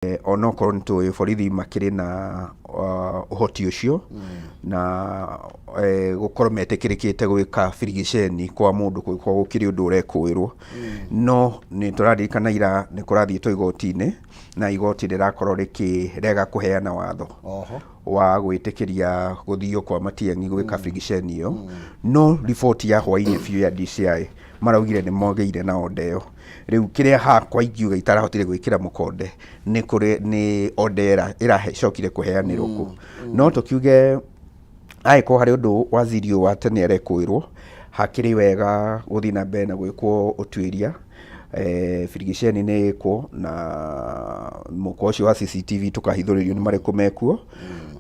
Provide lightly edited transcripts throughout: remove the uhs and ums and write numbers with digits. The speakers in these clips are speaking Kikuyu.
Onokorwo nĩ tũĩ borithi makĩrĩ na ũhoti ũcio na gũkorwo metĩkĩrĩkĩte gwĩka birigiceni kwa mũndũ kũngĩkorwo gũkĩrĩ ũndũ ũrekũĩrwo. No nĩ tũraririkana ira nĩ kũrathiĩtwo igoti-inĩ na igoti rĩrakorwo rĩkĩrega kũheana watho wa gwĩtĩkĩria gũthio kwa Matiang'i gwĩka birigiceni ĩyo. No riboti ya hwainĩ biũ ya DCI maraugire nĩ mogĩire na order ĩyo. Rĩu kĩrĩa hakwa ingiuga itarahotire gwĩkĩra mũkonde nĩ kũrĩ nĩ order ĩracokire kũheanĩrwo kũ. No tũkiuge angĩkorwo harĩ ũndũ waziri ũyũ wa tene arekũĩrwo, hakĩrĩ wega gũthiĩ na mbere na gwĩkwo ũtuĩria, birigiceni nĩ ĩkwo na mũkwa ũcio wa CCTV tũkahithũrĩrio nĩ marĩkũ mekuo.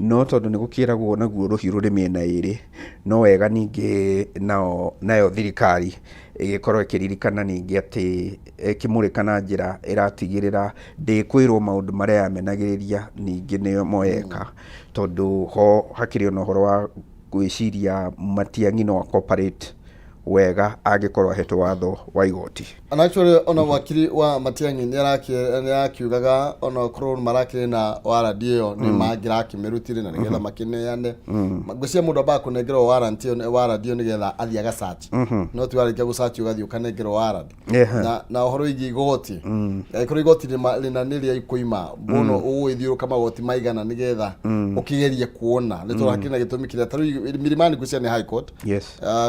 No tondũ nĩ gũkĩragwo naguo rũhiũ rũrĩ mĩena ĩrĩ, no wega ningĩ nao nayo thirikari ĩgĩkorwo ĩkĩririkana ningĩ atĩ ĩkĩmũrĩka na njĩra ĩratigĩrĩra ndĩkwĩrwo maũndũ marĩa yamenagĩrĩria ningĩ nĩmo yeka. Tondũ ho hakĩrĩ ona ũhoro wa gwĩciria Matiang'i no a cooperate wega angĩkorwo ahetwo watho wa igoti. And actually ona wakiri wa Matiang'i nĩ arakiugaga ona korwo marakĩrĩ na warrant ĩyo nĩ mangĩrakĩmĩrutire na nĩgetha makĩneane. Ngwĩciria mũndũ ambaga kũnengerwo warrant ĩyo warrant ĩyo nĩgetha athiĩ aga search. No ti warĩkia gũ search ũgathiĩ ũkanengerwo warrant. Na ũhoro wĩgiĩ igoti, angĩkorwo igoti rĩna nĩ rĩa kũima mũno, ũgũgĩthiũrũka magoti maigana nĩgetha ũkĩgerie kuona nĩ tondũ hakĩrĩ na gĩtũmi kĩrĩa ta rĩu Milimani ngwĩciria nĩ High Court.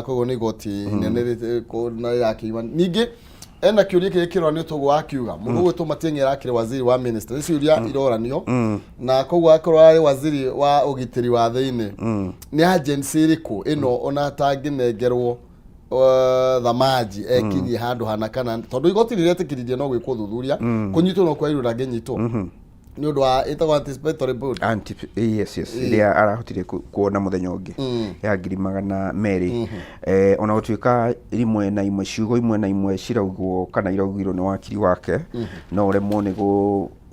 Koguo nĩ igoti inene na rĩrakĩima. Ningĩ ena kĩũria kĩrĩa kĩroranio toguo akiuga mũndũ ũgwĩtwo Matiang'i arakĩrĩ waziri wa minister, nĩ ciũria iroranio, na koguo akorwo arĩ waziri wa ũgitĩri wa thĩinĩ, nĩ agency ĩrĩkũ ĩno ona atangĩnengerwo thamaji ekinyie handũ hana, kana tondũ igoti rĩretĩkĩririe no gwĩkwo thuthuria, kũnyitwo no kwairwo ndangĩnyitwo nĩ ũndũ wa ĩtagwo anticipatory bail. Yes, ĩrĩa arahotire kuona mũthenya ũngĩ ya 200,000. Ona gũtuĩka rimwe na imwe ciugo imwe na imwe ciraugwo kana iraugirwo nĩ wakiri wake, no ũremwo nĩ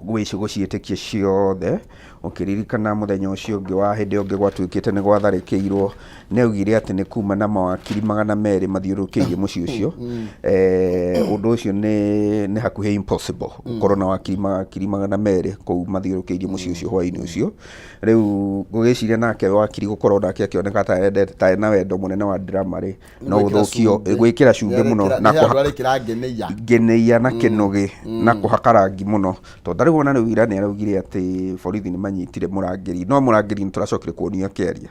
gũciĩtĩkia ciothe, ũkĩririkana mũthenya ũcio ũngĩ wa hĩndĩ ĩyo ũngĩ gwatuĩkĩte nĩ gwatharĩkĩirwo, nĩ augire atĩ nĩ kuma na mawakiri 200 mathiũrũrũkĩirie mũciĩ ũcio. Ũndũ ũcio nĩ hakuhĩ impossible gũkorwo na wakiri 200 kũu mathiũrũrũkĩirie mũciĩ ũcio hwaĩ-inĩ ũcio. Rĩu ngũgĩciria nake wakiri gũkorwo nake akĩoneka ta endete ta ena wendo mũnene wa drama rĩ, no gũthũkio gwĩkĩra cumbĩ mũno na kũhaka ngeneia. Ngeneia na kĩnũgĩ na kũhaka rangi mũno, tondũ tarĩu ona rĩu ira nĩ araugire atĩ borithi nĩ manyitire mũrangĩri, no mũrangĩri nĩ tũracokire kuonio akĩaria.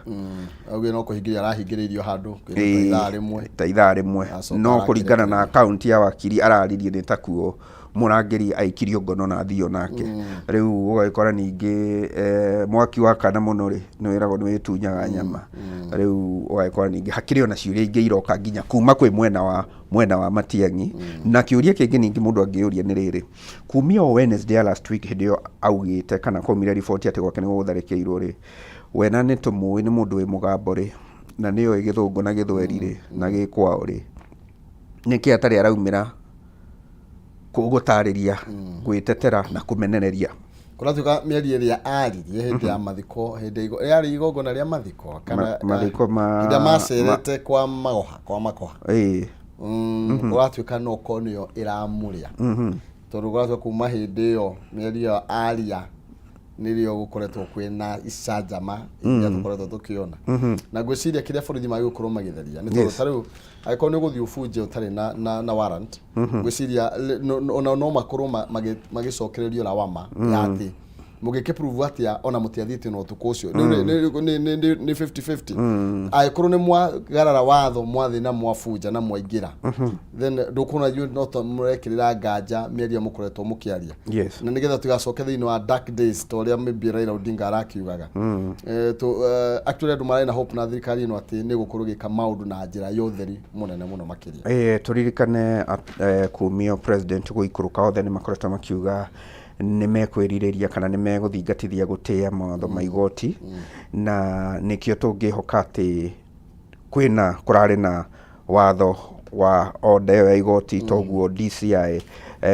Augire no kũhingĩria arahingĩrĩirio handũ kĩndũ ta ithaa rĩmwe. Ta ithaa rĩmwe. Acoka no kũringana na arakĩrekererio. Account ya wakiri araririe nĩ takuo mũrangĩri aikirio ngono na thio nake. Rĩu ũgagĩkora ningĩ mwaki wakana mũno rĩ, nĩ wĩragwo nĩ wĩtunyaga nyama. Rĩu ũgagĩkora ningĩ hakĩrĩ ona ciũria ingĩ iroka nginya kuma kwĩ mwena wa Matiang'i. Na kĩũria kĩngĩ ningĩ mũndũ angĩũria nĩ rĩrĩ, kumia o Wednesday ya last week hĩndĩ ĩyo augĩte kana kwaumire riboti atĩ gwake nĩ gũtharĩkĩirwo rĩ, wena nĩ tũmũĩ nĩ mũndũ wĩ mũgambo rĩ, na nĩoĩ gĩthũngũ na gĩthweri rĩ, na gĩkwao rĩ, nĩkĩ atarĩ araumĩra gũtarĩria, gwĩtetera na kũmenereria? Kũratuĩka mĩario ĩrĩa aririe hĩndĩ ya mathiko, hĩndĩ yarĩ igongona rĩa mathiko kana mathiko hĩndĩ ĩrĩa macerete kwa magoha kwa makoha, ũratuĩka no korwo nĩyo ĩramũrĩa, tondũ kũratuĩka kuma hĩndĩ ĩyo mĩario ĩyo aria nĩrĩo gũkoretwo kwĩna icanjama iria tũkoretwo tũkĩona. Na ngwĩciria kĩrĩa borithi magĩrĩirwo gũkorwo magĩtheria nĩ tondũ ta rĩu angĩkorwo nĩ ũgũthiĩ ũbunje ũtarĩ na warrant, ngwĩciria ona no makorwo magĩcokererio lawama ya atĩ mũgĩkĩ prove atĩa ona mũtiathiĩte na ũtukũ ũcio. Nĩ 50-50. Angĩkorwo nĩ mwagarara watho, mwathiĩ na mwabunja na mwaingĩra, then ndũkuona inyuĩ no ta mũrekĩrĩra nganja mĩario mũkoretwo mũkĩaria. Na nĩgetha tũgacoke thĩinĩ wa dark days ta ũrĩa maybe Raila Odinga arakiugaga. Actually andũ mararĩ na hope na thirikari ĩno atĩ nĩ gũkorwo ĩgĩka maũndũ na njĩra ya ũtheri mũnene mũno makĩria. Tũririkane kumio president gũikũrũka othe nĩ makoretwo makiuga nĩ mekwĩrirĩria kana nĩ megũthingatithia gũtĩĩa mawatho ma igoti, na nĩkĩo tũngĩhoka atĩ kwĩna kũrarĩ na watho wa order ĩyo ya igoti, toguo DCI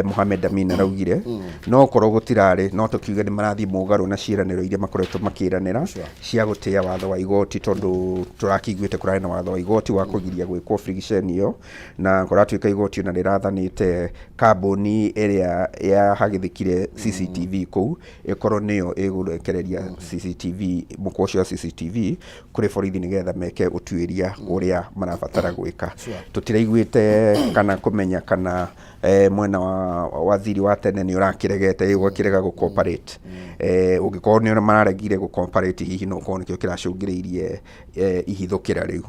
Mohamed Amin araugire no korwo gũtirarĩ no tũkiuge nĩ marathiĩ mũgarũ na ciĩranĩro iria makoretwo makĩranĩra cia gũtĩa watho wa igoti, tondũ tũrakĩiguĩte kũrarĩ na watho wa igoti wa kũgiria gwĩkwo birigiceni ĩyo, na kũratuĩka igoti ona rĩrathanĩte kambuni ĩrĩa yahagĩthĩkire CCTV kũu ĩkorwo nĩyo ĩgũrekereria CCTV, mũkwa ũcio wa CCTV kũrĩ borithi nĩgetha meke ũtuĩria ũrĩa marabatara gwĩka. Tũtiraiguĩte kana kũmenya kana mwena wa waziri wa tene nĩ ũrakĩregete, ũgakĩrega gũ cooperate. Ũngĩkorwo nĩ mararegire gũ cooperate, hihi no ũkorwo nĩkĩo kĩracũngĩrĩirie ihithũkĩra rĩu.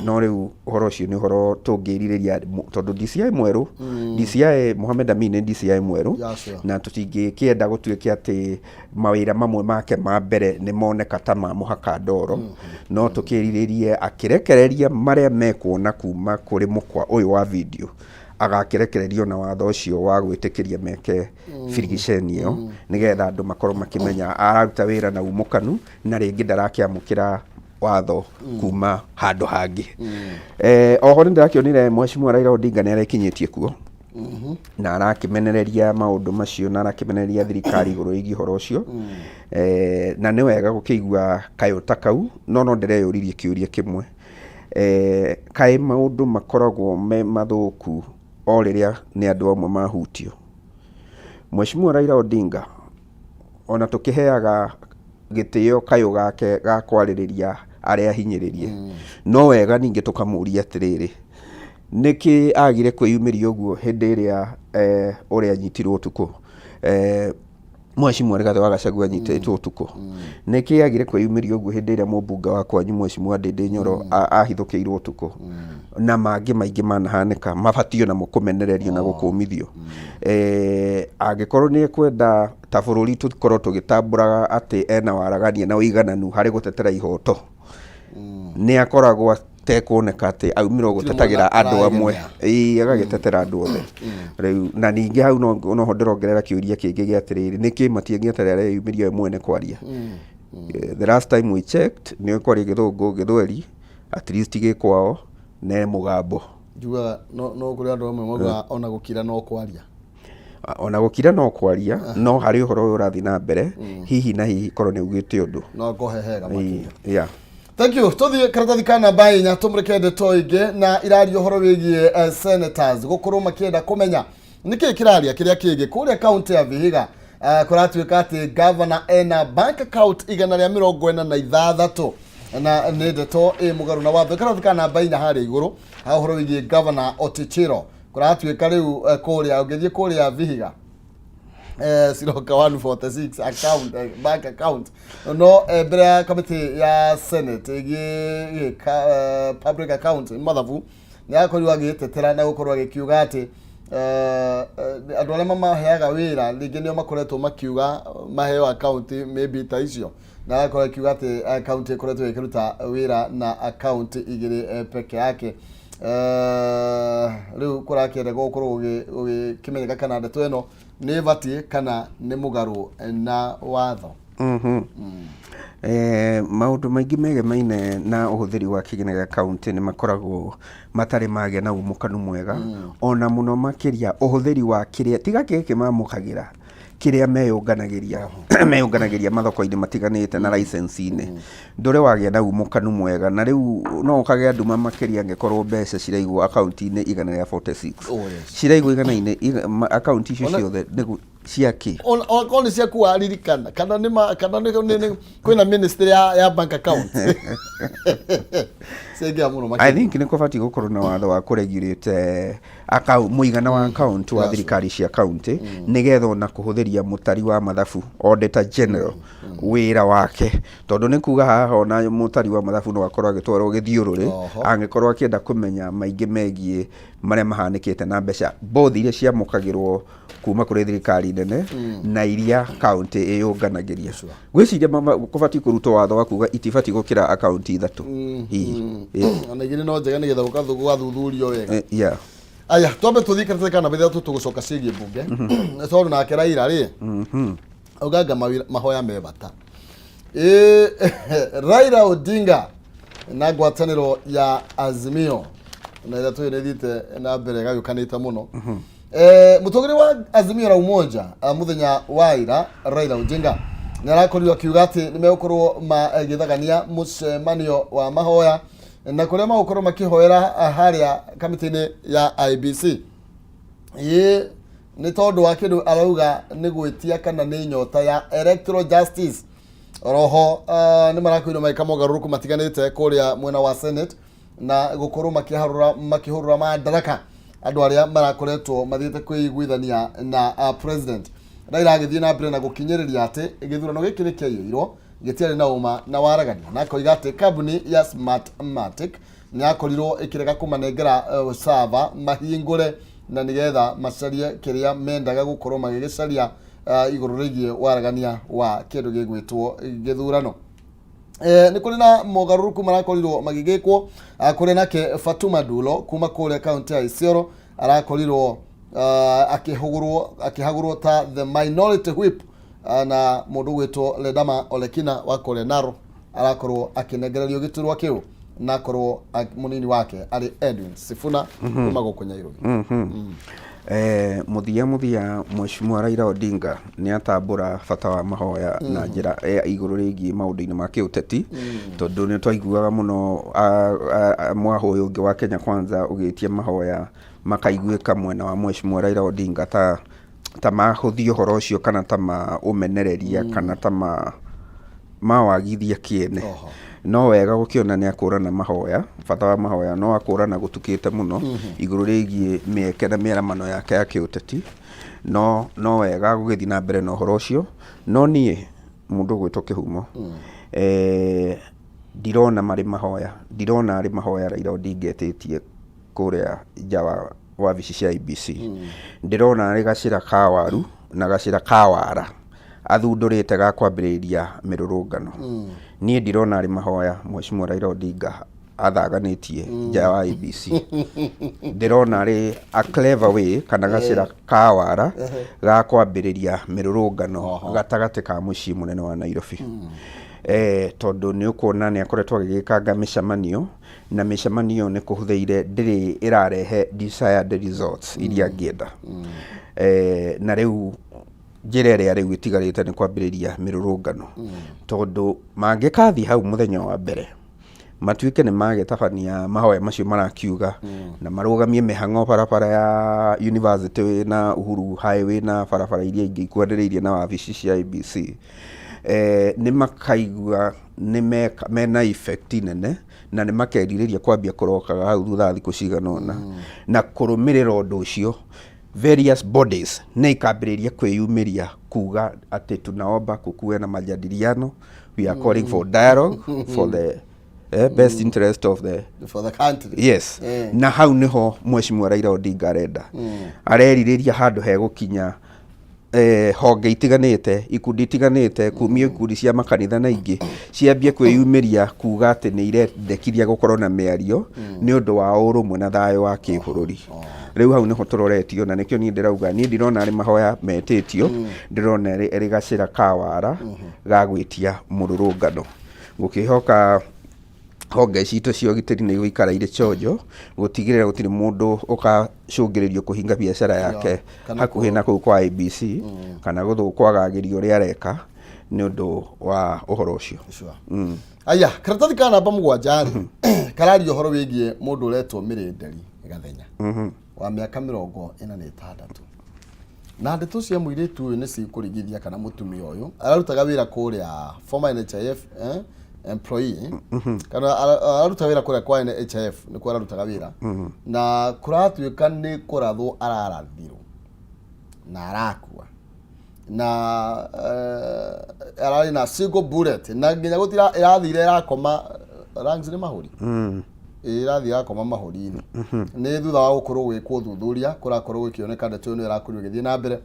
No rĩu ũhoro ũcio nĩ ũhoro tũngĩrirĩria tondũ DCI mwerũ, DCI Mohamed Amin nĩ DCI mwerũ, na tũtingĩkĩenda gũtuĩke atĩ mawĩra mamwe make ma mbere nĩ moneka ta ma mũhaka ndoro, no tũkĩrirĩrie akĩrekereria marĩa mekuona kuma kũrĩ mũkwa ũyũ wa video, agakĩrekererio na watho ũcio wa gwĩtĩkĩria meke birigiceni ĩyo, nĩgetha andũ makorwo makĩmenya araruta wĩra na umũkanu na rĩngĩ ndarakĩamũkĩra watho kuma handũ hangĩ. Oho nĩ ndĩrakĩonire Mheshimiwa Raila Odinga nĩ arekinyĩtie kuo na arakĩmenereria maũndũ macio na arakĩmenereria thirikari igũrũ rĩgiĩ ũhoro ũcio. Na nĩ wega gũkĩigua kayũ ta kau, no ndĩreyũririe kĩũria kĩmwe, kaĩ maũndũ makoragwo me mathũku o rĩrĩa nĩ andũ amwe mahutio? Mheshimiwa Raila Odinga, ona tũkĩheaga gĩtĩo kayũ gake ga kwarĩrĩria arĩa ahinyĩrĩrie, no wega ningĩ tũkamũria atĩrĩrĩ, nĩkĩ agire kwĩyumĩria ũguo hĩndĩ ĩrĩa ũrĩa anyitirwo ũtukũ, Mheshimiwa Rigathĩ wa Gachagua anyitĩtwo ũtukũ? Nĩkĩ agire kwĩyumĩria ũguo hĩndĩ ĩrĩa mũmbunge wa kwanyu Mheshimiwa Ndindi Nyoro ahithũkĩirwo ũtukũ? Na mangĩ maingĩ manahanĩka mabatiĩ onamo kũmenererio na gũkũmithio. Angĩkorwo nĩ ekwenda ta bũrũri tũkorwo tũgĩtambũraga atĩ ena waragania na ũigananu harĩ gũtetera ihoto, nĩ akoragwo atekuoneka atĩ aumire gũtetagĩra andũ amwe, ĩĩ, agagĩtetera andũ othe rĩu. Na ningĩ hau noho ndĩrongerera kĩũria kĩngĩ gĩa atĩrĩrĩ, nĩkĩ Matiang'i atarĩ areyumĩria we mwene kwaria? The last time we checked, nĩ kwaria Gĩthũngũ, Gĩthweri at least gĩ kwao ne mũgambo. Njugaga no kũrĩ andũ amwe maugaga ona gũkira no kwaria. Ona gũkira no kwaria, no harĩ ũhoro ũyũ ũrathiĩ na mbere, hihi na hihi korwo nĩ augĩte ũndũ no ngohe hega makĩria. Yeah. Thank you. Tuthiĩ karatathi ka namba 4, tũmũrĩke ndeto ĩngĩ na iraria ũhoro wĩgiĩ senators gũkorwo makĩenda kũmenya nĩkĩ kĩraria kĩrĩa kĩngĩ kũrĩa kaunti ya Vihiga. Kũratuĩka atĩ governor ena bank account 146, na nĩ ndeto ĩ mũgarũ na watho. Karatathi ka namba 4 harĩa igũrũ ha ũhoro wĩgiĩ governor Otichiro, kũratuĩka rĩu kũrĩa ũngĩthiĩ kũrĩa Vihiga ciroka 146 account, bank account, no mbere ya kamĩtĩ ya Senate ĩgĩka public account mathabu, nĩ akorirwo agĩtetera na gũkorwo agĩkiuga atĩ andũ arĩa mamaheaga wĩra rĩngĩ nĩo makoretwo makiuga maheo account maybe ta icio, na agakorwo akiuga atĩ account ĩkoretwo ĩkĩruta wĩra na account 2 peke yake. Rĩu kũrakĩenda gũkorwo gũgĩkĩmenyeka kana ndeto ĩno nĩ ĩbatiĩ kana nĩ mũgarũ na watho. Maũndũ maingĩ megemaine na ũhũthĩri wa kĩgĩna gĩa kaũntĩ nĩ makoragwo matarĩ magĩa na umũkanu mwega, ona mũno makĩria ũhũthĩri wa kĩrĩa tiga gĩkĩ mamũkagĩra, kĩrĩa meyũnganagĩria mathoko-inĩ matiganĩte na license-inĩ, ndũrĩ wagĩa na umũkanu mwega, na rĩu no ũkagĩa nduma makĩria angĩkorwo mbeca ciraigwo akaunti-inĩ 146. Ciraigwo igana-inĩ akaunti icio ciothe nĩguo ciakĩ? Okorwo nĩ ciaku waririkana kana nĩ kana nĩ kwĩna ministry ya bank account ciaingĩra mũno I makĩria. think nĩ kũbatiĩ gũkorwo na watho wa kũregulate mũigana wa account wa thirikari cia county, nĩgetha ona kũhũthĩria mũtari wa mathabu, auditor general, wĩra wake, tondũ nĩ kuga haha ona mũtari wa mathabu no akorwo agĩtwarwo gĩthiũrũrĩ angĩkorwo akĩenda kũmenya maingĩ megiĩ marĩa mahanĩkĩte na mbeca both iria ciamũkagĩrwo kuma kũrĩ thirikari nene na iria county ĩyũnganagĩria. Ngwĩciria kũbatiĩ kũrutwo watho wa kuga itibatiĩ gũkĩra akaunti 3 hihi. Ona 2 no njega nĩgetha gũgathuthurio wega. Yeah. Aya, twambe tũthiĩ karatathi ka namba 3, tũgũcoka ciĩgiĩ mbunge, tondũ nake Raila rĩ auganga mahoya me bata. Raila Odinga na ngwatanĩro ya Azimio na ĩrĩa tũĩ nĩ ĩthiĩte na mbere ĩgayũkanĩte mũno. Mũtongoria wa Azimio la Umoja mũthenya wa ira Raila Odinga nĩ arakorirwo akiuga atĩ nĩ megũkorwo magĩthagania mũcemanio wa mahoya na kũrĩa magũkorwo makĩhoera harĩa kamĩtĩ-inĩ ya IBC ĩĩ nĩ tondũ wa kĩndũ arauga nĩ gwĩtia kana nĩ nyota ya electoral justice. Oroho nĩ marakorirwo magĩka mogarũrũku matiganĩte kũrĩa mwena wa Senate na gũkorwo makĩharũra makĩhũrũra madaraka andũ arĩa marakoretwo mathiĩte kwĩiguithania na president. Raila agĩthiĩ na mbere na gũkinyĩrĩria atĩ gĩthurano gĩkĩ nĩ kĩaiyĩirwo, gĩtiarĩ na ũma na waragania, na akoiga atĩ kambuni ya Smartmatic nĩ yakorirwo ĩkĩrega kũmanengera server mahingũre na nĩgetha macarie kĩrĩa mendaga gũkorwo magĩgĩcaria igũrũ rĩgiĩ waragania wa kĩndũ gĩgwĩtwo gĩthurano. Nĩ kũrĩ na mogarũrũku marakorirwo magĩgĩkwo kũrĩa nake Fatuma Dulo kuma kũrĩa kaunti ya Isiolo arakorirwo akĩhũgũrwo akĩhagũrwo ta the minority whip, na mũndũ gwĩtwo Ledama Olekina wa kũrĩa Narok arakorwo akĩnengererio gĩturwa kĩu na akorwo mũnini wake arĩ Edwin Sifuna kuma gũkũ Nyairobi. Mũthia mũthia Mheshimiwa Raila Odinga nĩ atambũra bata wa mahoya na njĩra ya igũrũ rĩgiĩ maũndũ-inĩ ma kĩũteti, tondũ nĩ twaiguaga mũno mwahũ ũyũ ũngĩ wa Kenya Kwanza ũgĩtia mahoya makaiguĩka mwena wa Mheshimiwa Raila Odinga ta mahũthia ũhoro ũcio kana ta maũmenereria kana ta mawagithia kĩene. No wega gũkĩona nĩ akũrana mahoya, bata wa mahoya no akũrana gũtukĩte mũno igũrũ rĩgiĩ mĩeke na mĩaramano yake ya kĩũteti. No wega gũgĩthiĩ na mbere na ũhoro ũcio. No niĩ mũndũ ũgwĩtwo Kĩhumo, ndirona marĩ mahoya, ndirona arĩ mahoya Raila Odinga etĩtie kũrĩa nja wa wabici cia IEBC. Ndĩrona arĩ gacĩra ka waru na gacĩra ka wara athundũrĩte ga kwambĩrĩria mĩrũrũngano. Niĩ ndirona arĩ mahoya Mheshimiwa Raila Odinga athaganĩtie nja wa IEBC. Ndĩrona arĩ a clever way kana gacĩra ka wara ga kwambĩrĩria mĩrũrũngano gatagatĩ ka mũciĩ mũnene wa Nairobi. Tondũ nĩ ũkuona nĩ akoretwo agĩgĩkanga mĩcemanio, na mĩcemanio nĩ kũhũthĩire ndĩrĩ ĩrarehe desired results iria angĩenda. Na rĩu njĩra ĩrĩa rĩu ĩtigarĩte nĩ kwambĩrĩria mĩrũrũngano, tondũ mangĩkathiĩ hau mũthenya wa mbere matuĩke nĩ magĩtabania mahoya macio marakiuga na marũgamie mĩhang'o barabara ya University na Uhuru Highway na barabara iria ingĩ ikuhanĩrĩirie na wabici cia IEBC, nĩ makaigua nĩ mena effect nene na nĩ makerirĩria kwambia kũrokaga hau thutha wa thikũ cigana ũna. Na kũrũmĩrĩra ũndũ ũcio, various bodies nĩ ikambĩrĩria kwĩyumĩria kuga atĩ tunaomba kukuwe na majadiliano, we are calling for dialogue for the best interest of the for the country. Yes. Na hau niho Mheshimiwa Raila Odinga arenda, arerirĩria handũ hegũkinya honge itiganĩte, ikundi itiganĩte, kumia ikundi cia makanitha na ingĩ ciambie kwĩyumĩria kuga atĩ nĩ irendekithia gũkorwo na mĩario nĩ ũndũ wa ũrũmwe na thayũ wa kĩbũrũri. Rĩu hau nĩho tũroretio, na nĩkĩo niĩ ndĩrauga niĩ ndirona arĩ mahoya metĩtio, ndĩrona ĩrĩ gacĩra ka wara ga gwĩtia mũrũrũngano, gũkĩhoka honge citũ cia ũgitĩri nĩ igũikara irĩ chonjo gũtigĩrĩra gũtirĩ mũndũ ũkacũngĩrĩrio kũhinga biacara yake kana hakuhĩ na kũu kwa IEBC kana kwagagĩria ũrĩa areka nĩ ũndũ wa ũhoro ũcio. Sure. Aya, karatathi ka namba 7 rĩ kararia ũhoro wĩgiĩ mũndũ ũretwo Mĩrĩnderi Gathenya wa mĩaka 46, na ndeto cia mũirĩtu ũyũ nĩ cikũrigithia kana mũtumia ũyũ ararutaga wĩra kũrĩa, former NHIF employee, kana ararutaga wĩra kũrĩa kwa NHIF, nĩkuo ararutaga wĩra, na kũratuĩka nĩ kũrathwo ararathirwo na arakua na ararĩ na single bullet na nginya gũtira ĩrathire ĩrakoma lungs, nĩ mahũri. Ĩĩ, ĩrathiĩ ĩrakoma mahũri-inĩ. Nĩ thutha wa gũkorwo gwĩkwo ũthuthuria kũrakorwo gũkĩoneka ndeto ĩyo nĩ ĩrakorirwo ĩgĩthiĩ na mbere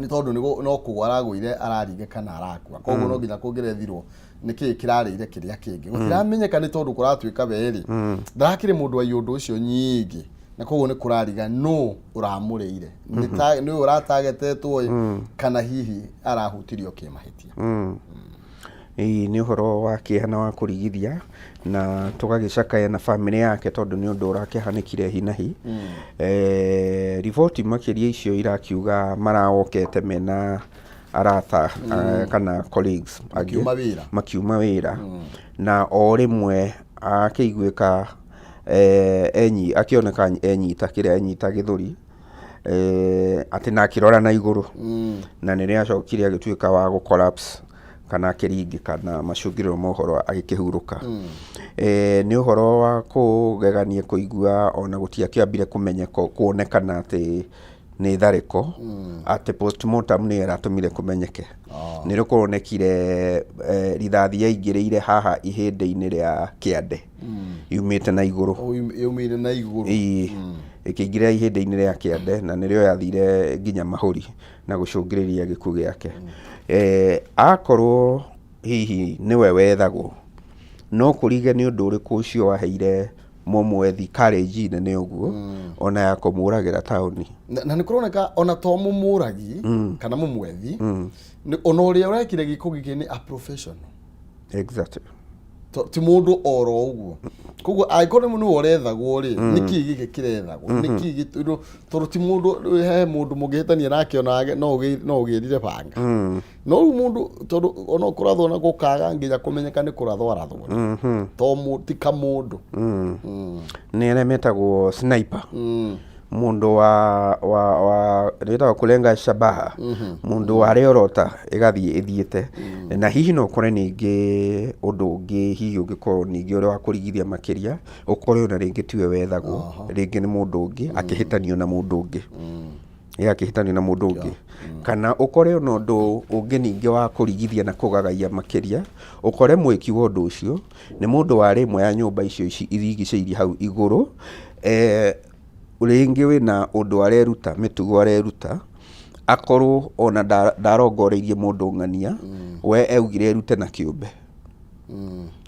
nĩ tondũ no kũgwa aragũire araringa kana arakua, koguo no nginya kũngĩrethirwo nĩ kĩĩ kĩrarĩire kĩrĩa kĩngĩ gũtiramenyeka, nĩ tondũ kũratuĩka werĩ ndarakĩrĩ mũndũ wa ũndũ ũcio nyingĩ, na koguo nĩ kũrariga nũ ũramũrĩire, nĩ ũyũ ũratagetetwo ĩ, kana hihi arahutirio kĩmahĩtia. Ĩĩ nĩ ũhoro wa kĩeha na wa kũrigithia na tũgagĩcakaya na bamĩrĩ yake tondũ nĩ ũndũ ũrakĩhanĩkire hi na hi. Riboti makĩria icio irakiuga marawokete mena arata kana colleagues angĩ Makiuma wĩra. Makiuma wĩra na o rĩmwe akĩiguĩka akĩoneka enyita kĩrĩa enyita gĩthũri atĩ na akĩrora na igũrũ na nĩrĩo acokire agĩtuĩka wa gũ collapse kana akĩringĩka na macũngĩrĩro ma ũhoro agĩkĩhurũka. Nĩ ũhoro wa kũgegania kũigua ona gũtiakĩambire kũmenyeka kuonekana atĩ nĩ tharĩko, atĩ postmortem nĩyo ĩratũmire kũmenyeke. Nĩrĩo kũronekire rithathi yaingĩrĩire haha ihĩndĩ-inĩ rĩa kĩande yumĩte na igũrũ. Yumire na igũrũ. Ĩĩ, ĩkĩingĩrĩra ihĩndĩ-inĩ rĩa kĩande na nĩrĩo yathire nginya mahũri na gũcũngĩrĩria gĩkuũ gĩake. Akorwo hihi nĩwe wethagwo, no kũrige nĩ ũndũ ũrĩkũ ũcio waheire mũmwethi courage nene ũguo ona ya kũmũragĩra taũni. Na nĩ kũroneka ona to mũmũragi kana mũmwethi, ona ũrĩa ũrekire gĩko gĩkĩ nĩ a professional. Ti mũndũ oro ũguo. Koguo angĩkorwo nĩ nĩwe ũrethagwo rĩ, nĩkĩ gĩkĩ kĩrethagwo, nĩkĩ tondũ ti mũndũ, he mũndũ mũngĩhĩtania nake ona no ũgĩrire banga, no rĩu mũndũ tondũ ona kũrathwo na gũkaga nginya kũmenyeka nĩ kũrathwo arathwo rĩ, to ti kamũndũ. Nĩ arĩa metagwo sniper, mũndũ wa rĩtagwo kulenga shabaha, mũndũ wa rĩorota ĩgathiĩ ĩthiĩte. Na hihi no ũkore ningĩ ũndũ ũngĩ hihi ũngĩkorwo ningĩ ũrĩ wa kũrigithia makĩria, ũkore ona rĩngĩ tiwe wethagwo, rĩngĩ nĩ mũndũ ũngĩ akĩhĩtanio na mũndũ ũngĩ, ĩ akĩhĩtanio na mũndũ ũngĩ, kana ũkore ona ũndũ ũngĩ ningĩ wa kũrigithia na kũgagaia makĩria, ũkore mwĩki wa ũndũ ũcio nĩ mũndũ warĩ ĩmwe ya nyũmba icio ici irigicĩirie hau igũrũ, rĩngĩ wĩna ũndũ areruta, mĩtugo areruta, akorwo ona ndarongoreirie mũndũ ng'ania, we augire erute na kĩũmbe.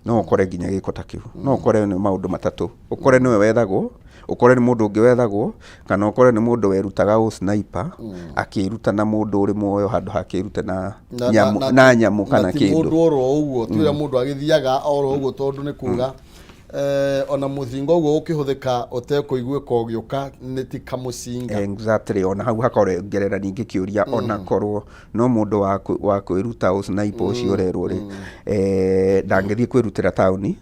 No ũkore nginya gĩko ta kĩu, no ũkore nĩ maũndũ matatũ: ũkore nĩwe wethagwo, ũkore nĩ mũndũ ũngĩ wethagwo, kana ũkore nĩ mũndũ werutaga ũ sniper, akĩruta na mũndũ ũrĩ muoyo handũ ha akĩrute na nyamũ, na nyamũ kana na ti kĩndũ. Mũndũ oro ũguo, ti ũrĩa mũndũ agĩthiaga oro ũguo, tondũ nĩ kuga ona mũthingo ũguo ũkĩhũthĩka ũtekũiguĩka ũgĩũka nĩ ti kamũcinga. Exactly, ona hau hakorongerera ningĩ kĩũria, ona korwo no mũndũ wa kwĩruta ũ sniper ũcio ũrerwo rĩ, ndangĩthiĩ kwĩrutĩra taũni,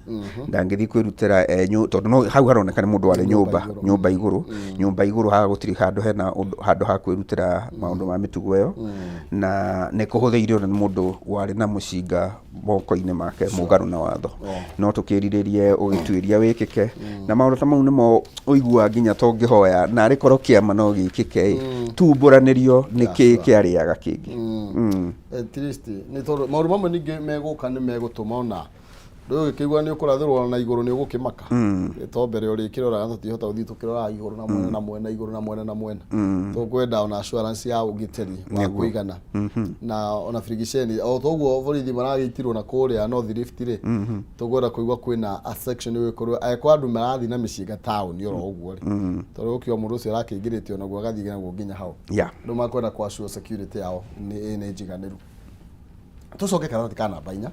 ndangĩthiĩ kwĩrutĩra tondũ no hau haroneka nĩ mũndũ warĩ nyũmba nyũmba igũrũ, nyũmba igũrũ haha gũtirĩ handũ hena handũ ha kwĩrutĩra maũndũ ma mĩtugo ĩyo, na nĩ kũhũthĩire ona nĩ mũndũ warĩ na mũcinga moko-inĩ make mũgarũ na watho. No tũkĩrirĩrie ũgĩtuĩria wĩkĩke, na maũndũ ta mau nĩmo ũiguaga nginya tũngĩhoya na arĩ korwo kĩama no gĩkĩke ĩ, tumbũranĩrio nĩ kĩ kĩarĩaga kĩngĩ. At least nĩ tondũ maũndũ mamwe ningĩ megũka nĩ megũtũma ona ndũĩ ũgĩkĩigua nĩ ũkũrathĩrwo na igũrũ nĩ ũgũkĩmaka, to mbere ũrĩkĩroraga tũtihota gũthiĩ tũkĩroraga igũrũ na mwena na mwena, igũrũ na mwena na mwena. Tũkwenda ona assurance ya ũgitĩri wa kũigana na ona birigiceni o toguo borithi maragĩitirwo na kũrĩa North Rift rĩ, tũkwenda kũigua kwĩna a section ĩgũkorwo angĩkorwo andũ marathiĩ na mĩcinga taũni oro ũguo rĩ, tondũ ũkiuga mũndũ ũcio arakĩingĩrĩtio naguo agathiĩ naguo nginya hau. Andũ makwenda kũ assure security yao nĩ njiganĩru. Tũcoke karatathi ka namba 4,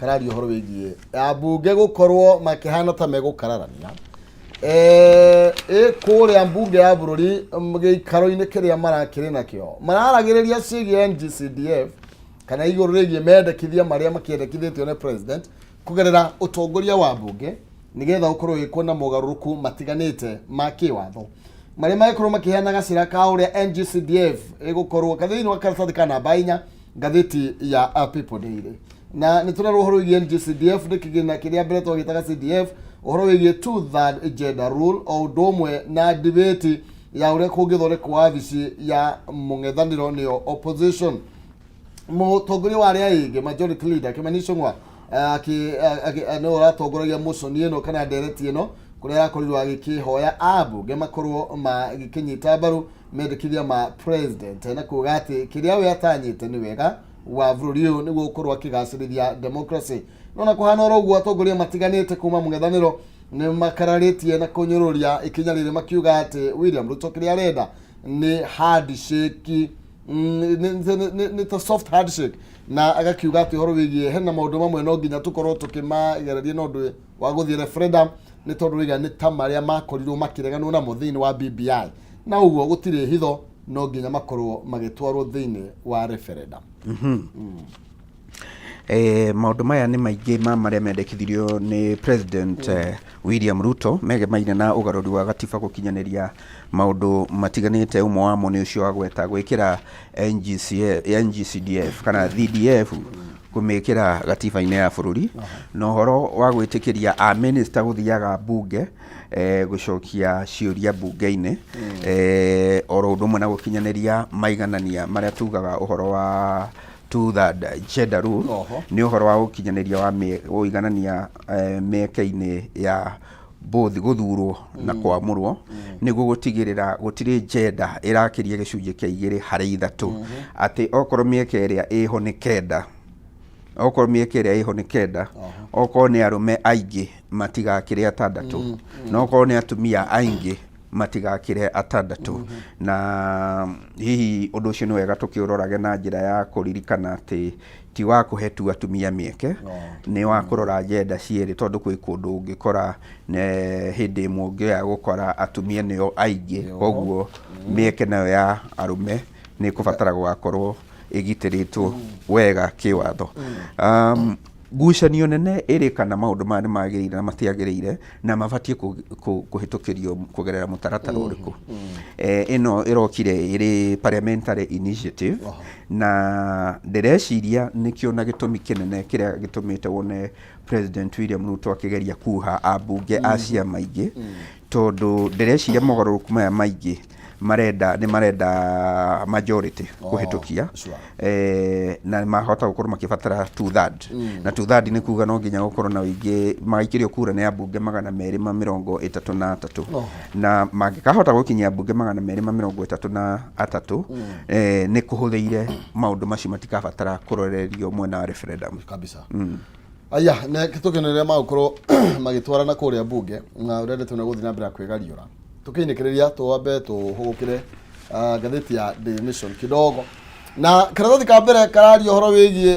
kararia ũhoro wĩgiĩ ambunge gũkorwo makĩhana ta megũkararania ĩ kũrĩa mbunge ya bũrũri, gĩikaro-inĩ kĩrĩa marakĩrĩ nakĩo mararagĩrĩria ciĩgiĩ NGCDF kana igũrũ rĩgiĩ mendekithia marĩa makĩendekithĩtio nĩ president kũgerera ũtongoria wa mbunge nĩgetha ũkorwo ũgĩkwo na mogarũrũku matiganĩte ma kĩwatho marĩa magĩkorwo makĩheana gacĩra ka ũrĩa NGCDF ĩgũkorwo thĩinĩ wa karatathi ka namba 4 ngathĩti ya People Daily. Na nĩ tũrerwo ũhoro wĩgiĩ NGCDF nĩ kĩgĩna kĩrĩa mbere twagĩtaga CDF, ũhoro wĩgiĩ two third gender rule, o ũndũ ũmwe na debate ya ũrĩa kũngĩthondekwo wabici ya mũng'ethanĩro, nĩyo opposition. Mũtongoria wa arĩa aingĩ, majority leader Kimani Ichung'wa, nĩwe ũratongoragia motion ĩno kana ndereti ĩno, kũrĩa arakorirwo agĩkĩhoya ambunge makorwo magĩkĩnyita mbaru mendekithia ma president na kuga atĩ kĩrĩa we atanyĩte nĩ wega wa bũrũri ũyũ nĩguo gũkorwo akĩgacĩrithia democracy. No na kũhana oro ũguo, atongoria matiganĩte kuma mũng'ethanĩro nĩ makararĩtie na kũnyũrũria ikinya rĩrĩ, makiuga atĩ William Ruto kĩrĩa arenda nĩ handshake. Nĩ ta soft handshake, na agakiuga atĩ ũhoro wĩgiĩ hena maũndũ mamwe no nginya tũkorwo tũkĩmagereria na ũndũ wa gũthiĩ referendum, nĩ tondũ rĩga nĩ ta marĩa makorirwo makĩreganwo namo thĩinĩ wa BBI, na ũguo gũtirĩ hitho, no nginya makorwo magĩtwarwo thĩinĩ wa referendum. Maũndũ maya nĩ maingĩ ma marĩa mendekithirio nĩ President William Ruto megemaine na ũgarũri wa gatiba gũkinyanĩria maũndũ matiganĩte. Ũmwe wamo nĩ ũcio wagweta gwĩkĩra NGCF, NGCDF kana CDF, kũmĩkĩra gatiba-inĩ ya bũrũri, na ũhoro wa gwĩtĩkĩria a minister gũthiaga mbunge gũcokia ciũria mbunge-inĩ, oro ũndũ ũmwe na gũkinyanĩria maiganania marĩa tugaga ũhoro wa two third gender rule. Nĩ ũhoro wa gũkinyanĩria wa ũiganania mĩeke-inĩ ya both gũthurwo na kwamũrwo, nĩguo gũtigĩrĩra gũtirĩ gender ĩrakĩria gĩcunjĩ kĩa 2 harĩ 3, atĩ okorwo mĩeke ĩrĩa ĩho nĩ 9, okorwo mĩeke ĩrĩa ĩho nĩ 9, okorwo nĩ arũme aingĩ matigakĩre 6, na okorwo nĩ atumia aingĩ matigakĩre 6. Na hihi ũndũ ũcio nĩ wega tũkĩũrorage na njĩra ya kũririkana atĩ ti wa kũhe tu atumia mĩeke, nĩ wa kũrora gender cierĩ, tondũ kwĩ kũndũ ũngĩkora hĩndĩ ĩmwe ũngĩoya gũkora atumia nĩo aingĩ, koguo mĩeke nayo ya arũme nĩ ĩkũbatara gũgakorwo ĩgitĩrĩtwo wega kĩwatho. Ngucanio nene ĩrĩ kana maũndũ maya nĩ magĩrĩire na matiagĩrĩire, na mabatiĩ kũhĩtũkĩrio kũgerera mũtaratara ũrĩkũ. Ĩno ĩrokire ĩrĩ parliamentary initiative, na ndĩreciria nĩkĩo na gĩtũmi kĩnene kĩrĩa gĩtũmĩte wone President William Ruto akĩgeria kuha ambunge a ciama ingĩ, tondũ ndĩreciria mogarũrũku maya maingĩ marenda nĩ marenda majority kũhĩtũkia. Na mahota gũkorwo makĩbatara two third, na two third nĩ kuga no nginya gũkorwo na ũingĩ magaikĩrio kura nĩ ambunge 233, na mangĩkahota gũkinyia ambunge 233, nĩ kũhũthĩire maũndũ macio matikabatara kũrorerio mwena wa referendum. Kabisa. Aya nä tũkenerere magũkorwo magĩtwarana kũrĩa mbunge, na ũrĩa ndeto nĩ gũthiĩ na mbere ya kwĩgariũra. Tũkĩinĩkĩrĩria, twambe tũhũgũkĩre ngathĩti ya Daily Nation kidogo, na karatathi ka mbere kararia ũhoro wĩgiĩ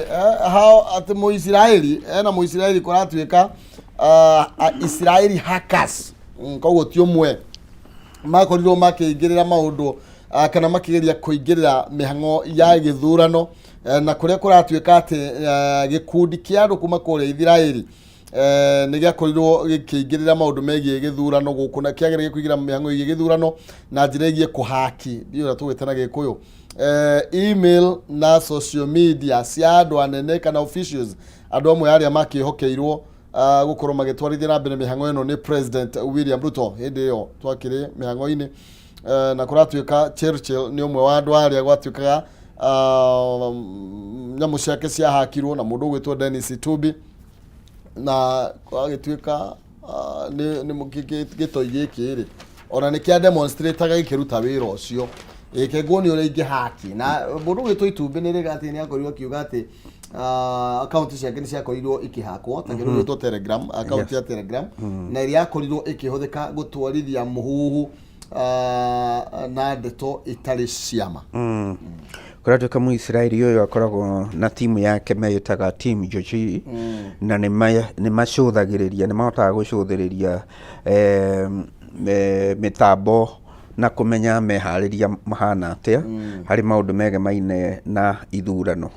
how atĩ Mũisiraeli ena Mũisiraeli kũratuĩka Israeli hackers. Koguo ti ũmwe makorirwo makĩingĩrĩra maũndũ kana makĩgeria kũingĩrĩra mĩhang'o ya gĩthurano, na kũrĩa kũratuĩka atĩ gĩkundi kĩa andũ kuma kũrĩa Isiraeli nĩ gĩakorirwo gĩkĩingĩrĩra maũndũ megiĩ gĩthurano gũkũ, na kĩageria kũingĩra mĩhang'o ĩgiĩ gĩthurano na njĩra ĩgiĩ kũhaki, ndiũĩ ũrĩa tũgwĩta na Gĩkũyũ, email na social media cia andũ anene kana officials, andũ amwe arĩa makĩhokeirwo gũkorwo magĩtwarithia na mbere mĩhang'o ĩno nĩ President William Ruto hĩndĩ ĩyo twakĩrĩ mĩhang'o-inĩ. Na kũratuĩka Churchill nĩ ũmwe wa andũ arĩa gwatuĩkaga nyamũ ciake ciahakirwo na mũndũ ũgwĩtwo Dennis Itubi, na gwagĩtuĩka nĩ gĩtoi gĩkĩ rĩ, ona nĩ kĩa demonstrataga gĩkĩruta wĩra ũcio ĩke nguo nĩ ũrĩa ingĩhaki. Na mũndũ ũgwĩtwo Itumbĩ nĩ rĩga atĩ nĩ akorirwo akiuga atĩ akaunti ciake nĩ ciakorirwo ikĩhakwo ta kĩndũ gĩtwo Telegram, akaunti ya Telegram, na ĩrĩa yakorirwo ĩkĩhũthĩka gũtwarithia mũhuhu na ndeto itarĩ ciama. Kũratuĩka Mũisiraeli ũyũ akoragwo na timu yake meyĩtaga Team Joji, na nĩ macũthagĩrĩria, nĩ mahotaga gũcũthĩrĩria mĩtambo na kũmenya meharĩria mahana atĩa harĩ maũndũ megemaine na ithurano.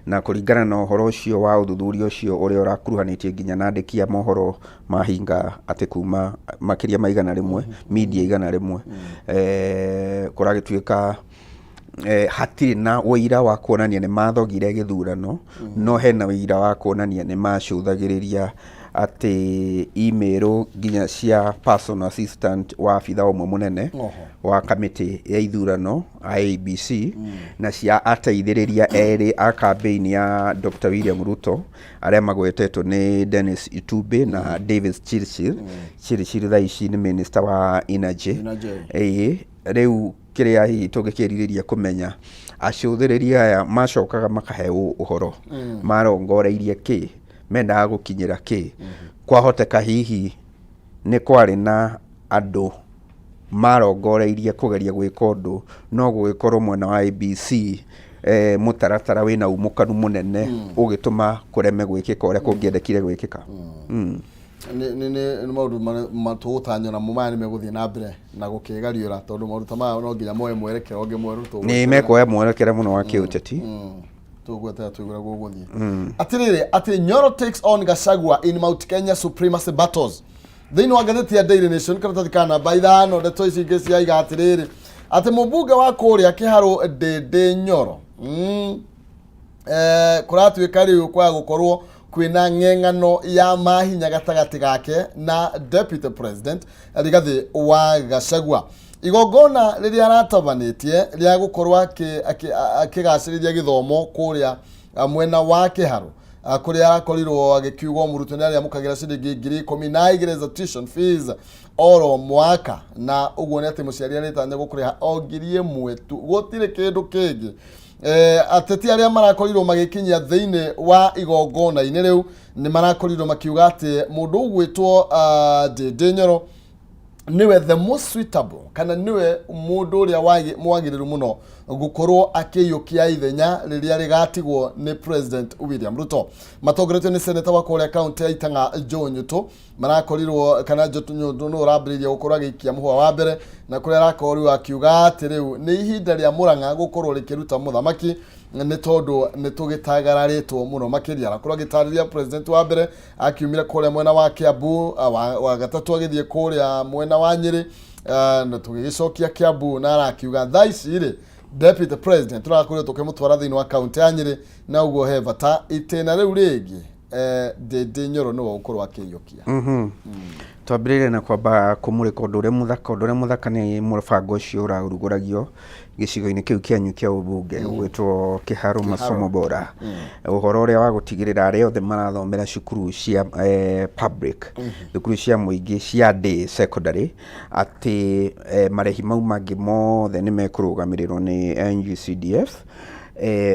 Na kũringana na ũhoro ũcio wa ũthuthuria ũcio ũrĩa ũrakuruhanĩtie nginya na andĩki a mohoro mahinga atĩ kuma makĩria ma 100, media 100, kũragĩtuĩka hatirĩ na ũira wa kuonania nĩ mathogire gĩthurano, no hena ũira wa kuonania nĩ macũthagĩrĩria atĩ email nginya cia personal assistant wa abitha ũmwe mũnene wa kamĩtĩ ya ithurano IEBC, na cia ateithĩrĩria erĩ a campaign ya Dr. William Ruto arĩa magwetetwo nĩ Dennis Itumbĩ na Davis Chirchir. Chirchir thaa ici nĩ minister wa energy. Energy. Ĩĩ, rĩu kĩrĩa hihi tũngĩkĩrirĩria kũmenya, acũthĩrĩria aya macokaga makaheo ũhoro marongoreirie kĩ, mendaga gũkinyĩra kĩ. Kwahoteka hihi nĩ kwarĩ na andũ Marongoreirie kũgeria gwĩka ũndũ no gũgĩkorwo mwena wa IEBC mũtaratara wĩna umũkanu mũnene ũgĩtũma kũreme gwĩkĩka ũrĩa kũngĩendekire gwĩkĩka. Nĩ maũndũ tũgũtanywo namo maya nĩ megũthiĩ na mbere na gũkĩgariũra tondũ maũndũ ta maya no nginya moe mwerekero ũngĩ mwerũ. Nĩ mekuoya mwerekera mũno wa kĩũteti. Tũgwetera tũigũra gũgũthiĩ atĩrĩrĩ atĩ Nyoro takes on Gachagua in Mount Kenya supremacy battles. Thĩinĩ wa ngathĩti ya Daily Nation karatathi ka namba 5, ndeto ici ingĩ ciaiga atĩrĩrĩ atĩ mũmbunge wa kũrĩa Kĩharũ Ndĩndĩ Nyoro kũratuĩka rĩu kwaga gũkorwo kwĩna ng'eng'ano ya mahinya gatagatĩ gake na Deputy President Rigathĩ wa Gachagua. Igongona rĩrĩa aratabanĩtie rĩa gũkorwo akĩgacĩrithia gĩthomo kũrĩa mwena wa Kĩharũ, kũrĩa arakorirwo agĩkiugwo mũrutwo nĩ arĩamũkagĩra ciringi 12,000 za tuition fees oro mwaka, na ũguo nĩ atĩ mũciari arĩtanya gũkũrĩha o 1,000 tu, gũtirĩ kĩndũ kĩngĩ. Ateti arĩa marakorirwo magĩkinyia thĩinĩ wa igongona-inĩ rĩu nĩ marakorirwo makiuga atĩ mũndũ ũgwĩtwo Ndĩndĩ Nyoro niwe the most suitable kana niwe mũndũ ũrĩa mwagĩrĩru mũno gũkorwo akĩiyũkia ithenya rĩrĩa rĩgatigwo nĩ President William Ruto. Matongoretio nĩ seneta wa kũrĩa kaunti ya Itang'a Joe Nyutu, marakorirwo kana Joe Nyutu nĩ ũrambĩrĩirie gũkorwo agĩikia mũhũa wa mbere na kũrĩa arakorirwo akiuga atĩ rĩu nĩ ihinda rĩa Murang'a gũkorwo rĩkĩruta mũthamaki nĩ tondũ nĩ tũgĩtagararĩtwo mũno makĩria. Arakorwo agĩtarĩria president wa mbere akiumire kũrĩa mwena wa Kiambu, wa gatatũ agĩthiĩ kũrĩa mwena wa Nyĩrĩ, na tũgĩgĩcokia Kiambu, na arakiuga thaa ici rĩ Deputy President tũrakorirwo tũkĩmũtwara thĩinĩ wa kaunti ya Nyĩrĩ, na ũguo he bata itĩna rĩu rĩngĩ Ndĩndĩ Nyoro nĩwe ũgũkorwo akĩiyũkia. Twambĩrĩrie na kwamba kũmũrĩka ũndũ ũrĩa mũthaka. Ũndũ ũrĩa mũthaka nĩ mũbango ũcio ũrarugũragio gĩcigo-inĩ kĩu kĩanyu kĩa ũmbunge ũgwĩtwo Kĩharũ Masomo Bora. Ũhoro ũrĩa wa gũtigĩrĩra arĩa othe marathomera cukuru cia public, thukuru cia mũingĩ cia day secondary, atĩ marĩhi mau mangĩ mothe nĩ mekũrũgamĩrĩrwo nĩ NGCDF,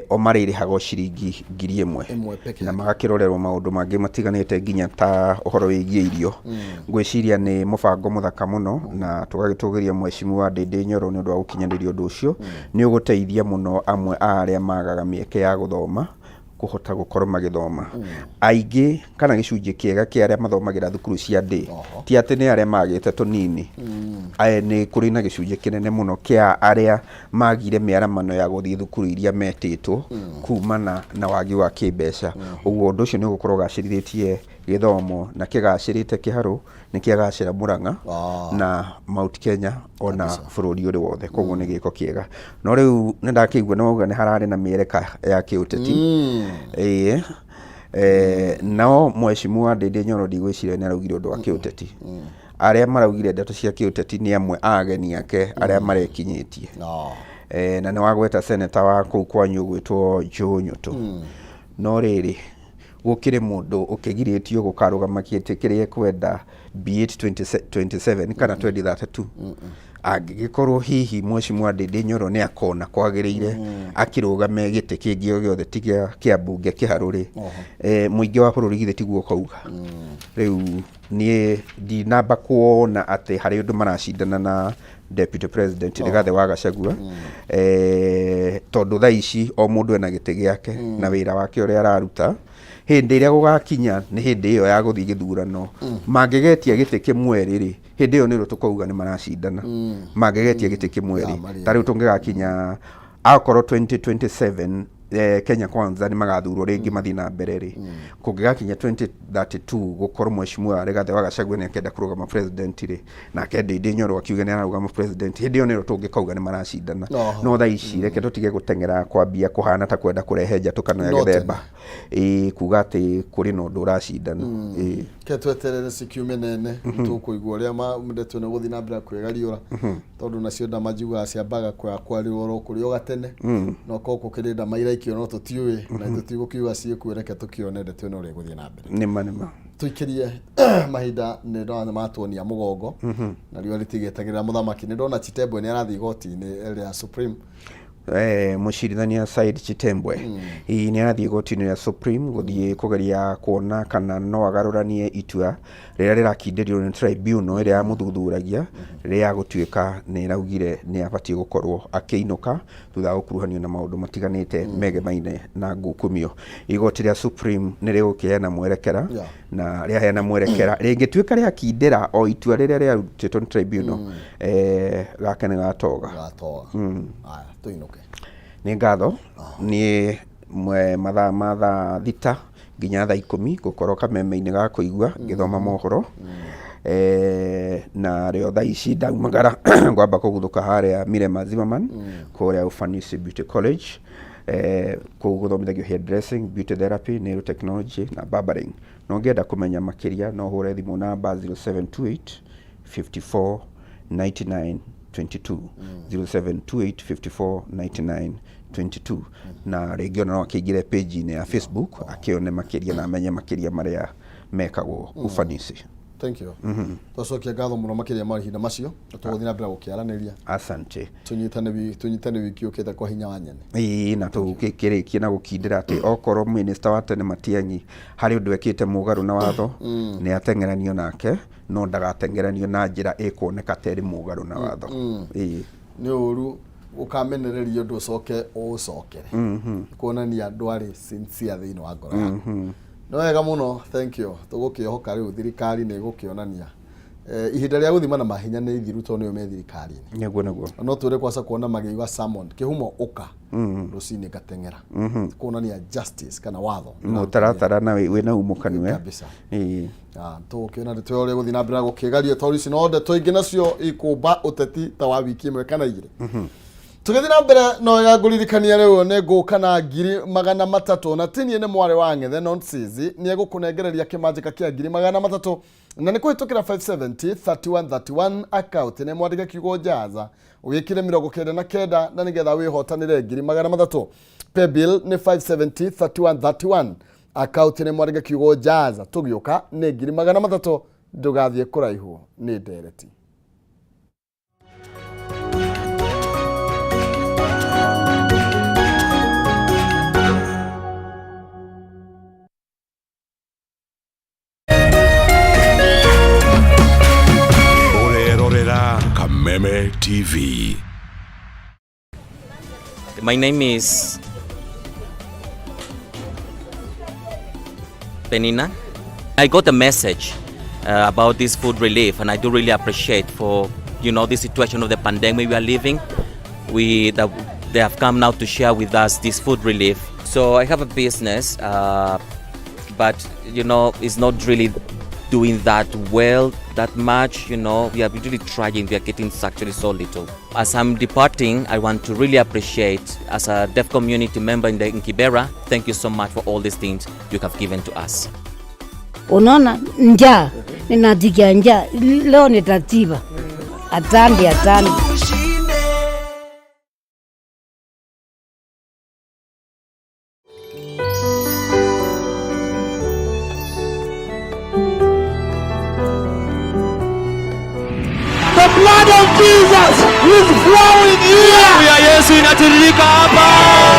o marĩrĩhaga o ciringi 1,000 Ĩmwe peke na yake. Magakĩrorerwo maũndũ mangĩ matiganĩte nginya ta ũhoro wĩgiĩ irio. Ngwĩciria nĩ mũbango mũthaka mũno na tũgagĩtũgĩria Mheshimiwa Ndĩndĩ Nyoro nĩ ũndũ wa gũkinyanĩria ũndũ ũcio. Nĩ ũgũteithia mũno amwe a arĩa magaga mĩeke ya gũthoma kũhota gũkorwo magĩthoma. Aingĩ kana gĩcunjĩ kĩega kĩa arĩa mathomagĩra thukuru cia day ti atĩ nĩ arĩa magĩte tũnini. Aya nĩ kũrĩ na gĩcunjĩ kĩnene mũno kĩa arĩa magire mĩaramano ya gũthiĩ thukuru iria metĩtwo kumana na wagi wa kĩmbeca. Ũguo ũndũ ũcio nĩ ũgũkorwo ũgacĩrithĩtie gĩthomo na kĩgacĩrĩte Kĩharũ nĩ kĩagacĩra Murang'a na Mount Kenya ona bũrũri ũrĩ wothe. Koguo nĩ gĩko kĩega. No rĩu nĩ ndakĩigua nĩ wauga nĩ hararĩ na mĩereka ya kĩũteti. Ĩĩ. No Mheshimiwa Ndĩndĩ Nyoro ndigwĩciria nĩ araugire ũndũ wa kĩũteti. Arĩa maraugire ndeto cia kĩũteti nĩ amwe a ageni ake arĩa marekinyĩtie. Na nĩ wagweta seneta wa kũu kwanyu ũgwĩtwo Joe Nyutu. No rĩrĩ, gũkĩrĩ mũndũ ũkĩgirĩtio gũkarũgama gĩtĩ kĩrĩa ekwenda, be it 2027 kana 2032, angĩgĩkorwo hihi Mheshimiwa Ndĩndĩ Nyoro nĩ akona kwagĩrĩire akĩrũgame gĩtĩ kĩngĩ o gĩothe ti gĩa kĩa mbunge Kĩharũ rĩ, mũingĩ wa bũrũri githĩ tiguo ũkauga? Rĩu niĩ ndinamba kuona atĩ harĩ ũndũ maracindana na Deputy President Rigathĩ wa Gachagua, tondũ thaa ici o mũndũ ena gĩtĩ gĩake na wĩra wake ũrĩa araruta. Hĩndĩ ĩrĩa gũgakinya nĩ hĩndĩ ĩyo ya gũthiĩ gĩthurano, mangĩgetia gĩtĩ kĩmwe rĩ, hĩndĩ ĩyo nĩrĩo tũkauga nĩ maracindana. Mangĩgetia gĩtĩ kĩmwe rĩ, ta rĩu tũngĩgakinya akorwo 2027 Kenya Kwanza nĩ magathurwo rĩngĩ mathiĩ na mbere rĩ, kũngĩgakinya 2032 gũkorwo Mheshimiwa Rigathĩ wa Gachagua nĩ akenda kũrũgama president rĩ, nake Ndindi Nyoro akiuge nĩ ararũgama president, hĩndĩ ĩyo nĩrĩo tũngĩkauga nĩ maracindana. No thaa ici reke tũtige gũteng'era kwambia kũhana ta kwenda kũrehe njatũkano ya No tene. gĩthemba, ĩĩ, kuga atĩ kũrĩ na ũndũ ũracindana. Ĩĩ. Ke tweterere cikiume nene tũkũigua ũrĩa ndeto ĩno gũthiĩ na mbere kwĩgariũra, tondũ nacio ndama njiguaga ciambaga kwarĩrwo oro kũrĩ o gatene no korwo gũkĩrĩ ndama iraikio no tũtiũĩ na tũtigũkiuga ciĩkuo. Reke tũkĩone ndeto ĩno ũrĩa ĩgũthiĩ na mbere. Nĩma nĩma. Tũikĩrie mahinda nĩ ndona matuonia mũgongo na riũa rĩtigĩtagĩrĩra mũthamaki. Nĩ ndona Chitembwe nĩ arathiĩ igoti-inĩ rĩa Supreme. Mũcirithania Said Chitembwe hihi nĩ arathiĩ igoti-inĩ rĩa Supreme gũthiĩ kũgeria kuona kana no agarũranie itua rĩrĩa rĩrakindĩrio nĩ tribunal ĩrĩa yamũthuthuragia rĩa gũtuĩka nĩ ĩraugire nĩ abatiĩ gũkorwo akĩinũka thutha wa gũkuruhanio na maũndũ matiganĩte megemaine na ngukumio. Igoti rĩa Supreme nĩ rĩgũkĩheana mwerekera na rĩaheana mwerekera rĩngĩtuĩka rĩakindĩra o itua rĩrĩa rĩarutĩtwo nĩ tribunal, gake nĩ gatoga. Gatoa. Aya, tũinũke. Nĩ ngatho. Niĩ mathaa ma thaa 6 nginya thaa 10 ngũkorwo kameme-inĩ ga kũigua ngĩthoma mohoro. Na rĩo thaa ici ndaumagara ngwamba kũguthũka harĩa Mirema Zimmerman kũrĩa Ufanisi Beauty College, kũu gũthomithagio hair dressing, beauty therapy, nail technology na barbering. Na ũngĩenda kũmenya makĩria no ũhũre thimũ namba 0728 54 99 22, 0728 54 99 22, na rĩngĩ ona no akĩingĩre page-inĩ ya Facebook akĩone makĩria na amenye makĩria marĩa mekagwo Ufanisi. Thank you. Twacokia ngatho mũno makĩria mahinda macio, tũgũthiĩ na mbere gũkĩaranĩria. Asante. Tũnyitane wiki ũkĩte kwa hinya wa nyene. Ĩĩ, na tũkĩrĩkie na gũkindĩra atĩ okorwo minister wa tene Matiang'i harĩ ũndũ ekĩte mũgarũ na watho, nĩ ateng'eranio nake, no ndagateng'eranio na njĩra ĩkuoneka ta ĩrĩ mũgarũ na watho. Ĩĩ. Nĩ ũru ũkamenereria ũndũ ũcoke ũũcokere, kuonania ndwarĩ sincere thĩinĩ wa ngoro yaku. Nĩ wega mũno, thank you. Tũgũkĩhoka rĩu thirikari nĩ ĩgũkĩonania. Ihinda rĩa gũthima na mahinya nĩ ithiru tondũ nĩo me thirikari-inĩ. Nĩguo. No twĩre kwaca kuona magĩiga summon kĩhumo ũka rũcinĩ ngateng'era, kuonania justice kana watho. Mũtaratara na wĩna umo kanua. Kabisa. Ĩĩ. Tũgũkĩona ndeto ĩyo ũrĩa ĩgũthiĩ na mbere na gũkĩgario, tondũ ici no ndeto ingĩ nacio ikũmba ũteti ta wa wiki ĩmwe kana igĩrĩ. Tũgĩthiĩ na mbere, no wega ngũririkania rĩu nĩ ngũka na 300,000, na tinie nĩ mwarĩ wa ng'ethe Nonsizi nĩ egũkũnengereria kĩmanjĩka kĩa 300,000, na nĩ kũhĩtũkĩra 570 31 31 account, nĩ mwandĩke kiugo jaza ũgĩkĩre 99 na nĩgetha wĩhotanĩre 300,000. Paybill nĩ 570 31 31, account nĩ mwandĩke kiugo jaza. Tũgĩũka nĩ 300,000, ndũgathiĩ kũraihu, nĩ ndereti. Ũrerorera Kameme TV. My name is Penina. I got a message about this food relief, and I do really appreciate for the situation of the pandemic we are living. We that they have come now to share with us this food relief. So I have a business, but it's not really doing that well that much. We are really trying. We are getting actually so little. As I'm departing, I want to really appreciate, as a deaf community member in Kibera, thank you so much for all these things you have given to us. Unaona njaa, ninasikia njaa leo, nitashiba. Asante, asante. The blood of Jesus is flowing here. Ya Yesu inatiririka hapa.